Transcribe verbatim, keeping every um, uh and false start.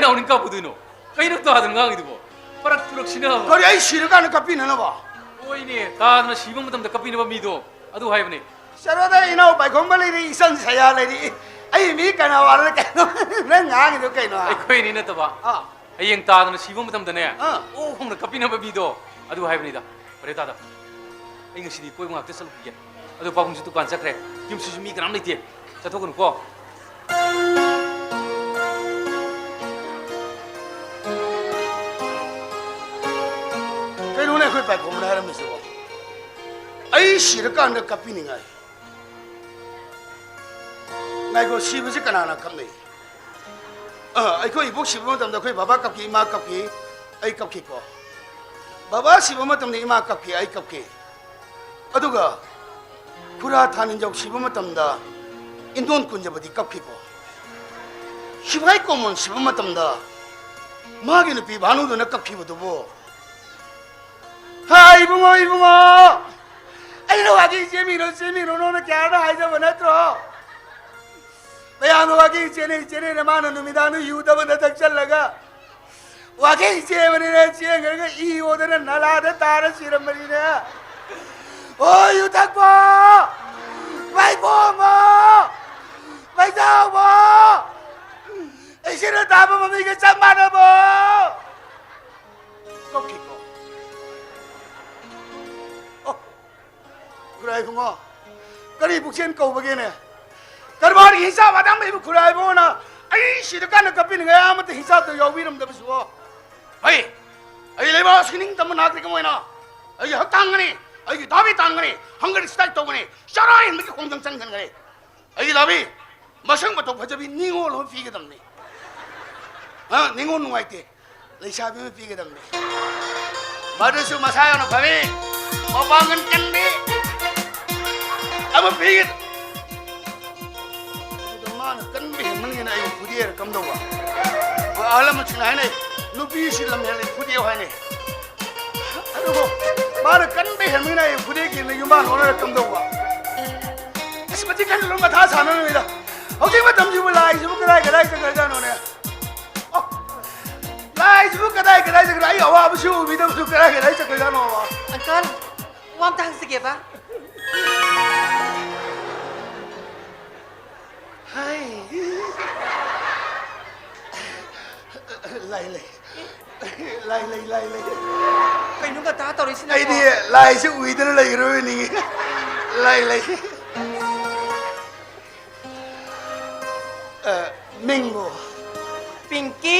ꯅꯥꯎꯅꯤꯡ ꯀꯥꯞꯄꯨꯗꯣꯏꯅꯣ? ꯀꯩꯅꯣ ꯇꯥꯗꯅ ꯉꯥꯡꯉꯤꯗꯨꯕꯣ? ꯐꯔꯛ ꯊꯨꯔꯛꯁꯤꯅꯕ꯫ ꯀꯔꯤ, ꯑꯩ ꯁꯤꯔꯀꯥꯟꯗ ꯀꯞꯄꯤꯅꯅꯕ? ꯍꯣꯏꯅꯦ, ꯇꯥꯗꯅ ꯁꯤꯕ ꯃꯇꯝꯗ ꯀꯞꯄꯤꯅꯕ ꯃꯤꯗꯣ ꯑꯗꯨ ꯍꯥꯏꯕꯅꯦ꯫ ꯆꯠꯂꯣꯗ, ꯏꯅꯥꯎ ꯄꯥꯏꯈꯣꯝꯕ ꯂꯩꯔꯤ, ꯏꯆꯟ ꯁꯌꯥ ꯂꯩꯔꯤ꯫ ꯑꯩ ꯃꯤ ꯀꯅꯥ ꯋꯥꯔ ꯀꯩꯅꯣ? ꯅꯪ ꯉꯥꯡꯉꯤꯗꯣ ꯀꯩꯅꯣ? ꯑꯩꯈꯣꯏꯅꯤ ꯅꯠꯇꯕ꯫ ꯑꯥ꯫ ꯍꯌꯦꯡ ꯇꯥꯗꯅ ꯁꯤꯕ ꯃꯇꯝꯗꯅꯦ, ꯑꯥ꯫ ꯑꯣ ꯈꯣꯡꯅ ꯀꯞꯄꯤꯅꯕ ꯃꯤꯗꯣ ꯑꯗꯨ ꯍꯥꯏꯕꯅꯤꯗ꯫ ꯐꯔꯦ ꯇꯥꯗ, ꯑꯩ ꯉꯁꯤꯗꯤ ꯀꯣꯏꯕ ꯉꯥꯛꯇ ꯆꯠꯂꯨꯈꯤꯒꯦ꯫ ꯑꯗꯣ ꯄꯥꯕꯨꯡꯁꯨ ꯗꯨꯀꯥꯟ ꯆꯠꯈ꯭ꯔꯦ, ꯌꯨꯝꯁꯤꯁꯨ ꯃꯤ ꯀꯅꯥꯝ ꯂꯩꯇꯦ꯫ ꯆꯠꯊꯣꯛꯀꯅꯨꯀꯣ꯫ ꯀꯩꯅꯣꯅꯦ ꯑꯩꯈꯣꯏ ꯄꯥꯏꯈꯣꯝꯕꯅ ꯍꯥꯏꯔꯝꯃꯤꯁꯤꯕꯣ? ꯑꯩ ꯁꯤꯔꯀꯥꯟꯗ ꯀꯞꯄꯤꯅꯤꯡꯉꯥꯏ꯫ ꯉꯥꯏꯈꯣ, ꯁꯤꯕꯁꯤ ꯀꯅꯥꯅ ꯀꯞꯅꯩ? ꯑ, ꯑꯩꯈꯣꯏ ꯏꯕꯣꯛ ꯁꯤꯕ ꯃꯇꯝꯗ ꯑꯩꯈꯣꯏ ꯕꯕꯥ ꯀꯞꯈꯤ, ꯏꯃꯥ ꯀꯞꯈꯤ, ꯑꯩ ꯀꯞꯈꯤꯀꯣ꯫ ꯕꯕꯥ ꯁꯤꯕ ꯃꯇꯝꯗ ꯏꯃꯥ ꯀꯞꯈꯤ, ꯑꯩ ꯀꯞꯈꯤ꯫ ꯑꯗꯨꯒ ꯈꯨꯔꯥ ꯊꯥꯅꯤꯟꯖꯧ ꯁꯤꯕ ꯃꯇꯝꯗ ꯏꯟꯗꯣꯟ ꯀꯨꯟꯖꯕꯗꯤ ꯀꯞꯈꯤꯀꯣ꯫ ꯁꯤꯐꯥꯏ ꯀꯣꯃꯣꯟ ꯁꯤꯕ ꯃꯇꯝꯗ ꯃꯥꯒꯤ ꯅꯨꯄꯤ ꯚꯥꯅꯨꯗꯨꯅ ꯀꯞꯈꯤꯕꯗꯨꯕꯨ, ꯍꯥꯏ ꯏꯕꯨꯡꯉꯣ, ꯏꯕꯨꯡꯉꯣ, ꯑꯩꯅ ꯋꯥꯀꯤꯡ ꯆꯦꯟꯕꯤꯔꯣ, ꯆꯦꯟꯕꯤꯔꯣꯅꯣꯅ ꯀꯌꯥꯔꯛ ꯍꯥꯏꯖꯕ ꯅꯠꯇ꯭ꯔꯣ? ꯃꯌꯥꯝꯅ ꯋꯥꯀꯤꯡ ꯆꯦꯟꯅꯩ, ꯆꯦꯟꯅꯩꯅ ꯃꯥꯅ ꯅꯨꯃꯤꯗꯥꯡꯗ ꯌꯨ ꯗꯕꯗ ꯊꯛꯆꯜꯂꯒ ꯋꯥꯀꯤꯡ ꯆꯦꯟꯕꯅꯤꯅ ꯆꯦꯟꯈ꯭ꯔꯒ ꯏ ꯑꯣꯗꯅ ꯅꯂꯥꯗ ꯇꯥꯔ ꯁꯤꯔꯝꯕꯅꯤꯅꯦ꯫ ꯑꯣ ꯌꯨ ꯊꯛꯄ! ꯃꯥꯏꯕꯣꯝꯕ! ꯃꯩꯖꯥꯎꯕ! ꯑꯩꯁꯤꯅ ꯇꯥꯕ ꯃꯃꯤꯒ ꯆꯞ ꯃꯥꯟꯅꯕ! ꯀꯞꯈꯤꯀꯣ꯫ ꯑꯣ, ꯈꯨꯔꯥꯏ ꯏꯕꯨꯡꯉꯣ, ꯀꯔꯤ ꯄꯨꯛꯆꯦꯜ ꯀꯧꯕꯒꯦꯅꯦ? ꯀꯔꯕꯥꯔꯒꯤ ꯍꯤꯡꯁꯥꯞ ꯑꯗꯥꯝ ꯂꯩꯕ ꯈꯨꯔꯥꯏ ꯏꯕꯨꯡꯉꯣꯅ ꯑꯩ ꯁꯤꯔꯀꯥꯟꯗ ꯀꯞꯄꯤꯅꯤꯡꯉꯥꯏ ꯑꯃꯠꯇ ꯍꯤꯡꯁꯥꯞꯇ ꯌꯥꯎꯕꯤꯔꯝꯗꯕꯁꯤꯕꯣ? ꯍꯩ, ꯑꯩ ꯂꯩꯕꯥꯛ ꯑꯁꯤ ꯅꯤꯡꯇꯝꯕ ꯅꯥꯒꯔꯤꯛ ꯑꯃ ꯑꯣꯏꯅ ꯑꯩꯒꯤ ꯍꯛ ꯇꯥꯡꯒꯅꯤ, ꯑꯩꯒꯤ ꯗꯥꯕꯤ ꯇꯥꯡꯒꯅꯤ, hunger strike ꯇꯧꯒꯅꯤ, ꯆꯔꯥ ꯍꯦꯟꯕꯒꯤ ꯈꯣꯡꯖꯪ ꯆꯪꯒꯅꯤ꯫ ꯑꯩꯒꯤ ꯂꯥꯕꯤ, ꯃꯁꯛ ꯃꯇꯧ ꯐꯖꯕꯤ ꯅꯤꯉꯣꯜ ꯑꯃ ꯄꯤꯒꯗꯕꯅꯤ꯫ ꯑ, ꯅꯤꯉꯣꯜ ꯅꯨꯡꯉꯥꯏꯇꯦ, ꯂꯩꯁꯥꯕꯤ ꯑꯃ ꯄꯤꯒꯗꯕꯅꯤ꯫ ꯃꯗꯨꯁꯨ ꯃꯁꯥ ꯌꯥꯝꯅ ꯐꯕꯤ, ꯃꯄꯥꯡꯒꯜ ꯀꯟꯕꯤ ꯑꯃ ꯄꯤꯒꯗ-, ꯑꯗꯨꯗ ꯃꯥꯅ ꯀꯟꯕ ꯍꯦꯟꯃꯟꯒꯤꯅ ꯑꯩꯕꯨ ꯐꯨꯗꯦꯛꯑꯦꯔ ꯀꯝꯗꯧꯕ? ꯑꯩꯈꯣꯏ ꯑꯍꯜ ꯂꯃꯟꯁꯤꯡꯅ ꯍꯥꯏꯅꯩ, "ꯅꯨꯄꯤꯁꯤ ꯂꯝ ꯍꯦꯜꯂꯤ ꯐꯨꯗꯦꯛꯑꯣ" ꯍꯥꯏꯅꯩ꯫ ꯑꯗꯨꯕꯨ ꯃꯥꯅ ꯀꯟꯕ ꯍꯦꯟꯃꯟꯒꯤꯅ ꯑꯩꯕꯨ ꯐꯨꯗꯦꯛꯈꯤꯅ ꯌꯨꯝꯕꯥꯟ ꯑꯣꯟꯅꯔ ꯀꯝꯗꯧꯕ? ꯑꯁ, ꯃꯁꯤ ꯈꯜꯂꯨꯔ ꯃꯊꯥ ꯁꯥꯟꯅꯔꯣꯏꯗ꯫ ꯍꯧꯖꯤꯛ ꯃꯇꯝꯁꯤꯕꯨ ꯂꯥꯏꯁꯤꯕꯨ ꯀꯗꯥꯏ ꯀꯗꯥꯏ ꯆꯠꯈ꯭ꯔꯖꯥꯠꯅꯣꯅꯦ? ꯑꯣ, ꯀꯗꯥꯏ ꯀꯗꯥꯏ ꯆꯠꯈ꯭ꯔꯦ? ꯑꯩ ꯑꯋꯥꯕꯁꯤ ꯎꯕꯤꯗꯕꯁꯨ ꯀꯗꯥꯏ ꯀꯗꯥꯏ ꯆꯠꯈ꯭ꯔꯖꯥꯠꯅꯣꯕ? ꯑꯪꯀꯜ, ꯋꯥ ꯑꯝꯇ ꯍꯪꯖꯒꯦꯕ꯫ ꯍꯥꯏ꯫ ꯂꯥꯏ ꯂꯩ꯫ ꯂꯥꯏ ꯂꯩ, ꯂꯥꯏ ꯂꯩ꯫ ꯀꯩꯅꯣ ꯉꯟꯇꯥ ꯇꯧꯔꯛꯏꯁꯤꯅ? ꯑꯩꯗꯤ ꯂꯥꯏꯁꯤ ꯎꯏꯗꯅ ꯂꯩꯈ꯭ꯔꯣꯏ ꯅꯤꯡꯉꯤ꯫ ꯂꯥꯏ ꯂꯩ꯫ ꯑ, ꯃꯤꯡꯕꯨ? ꯄꯤꯡꯀꯤ꯫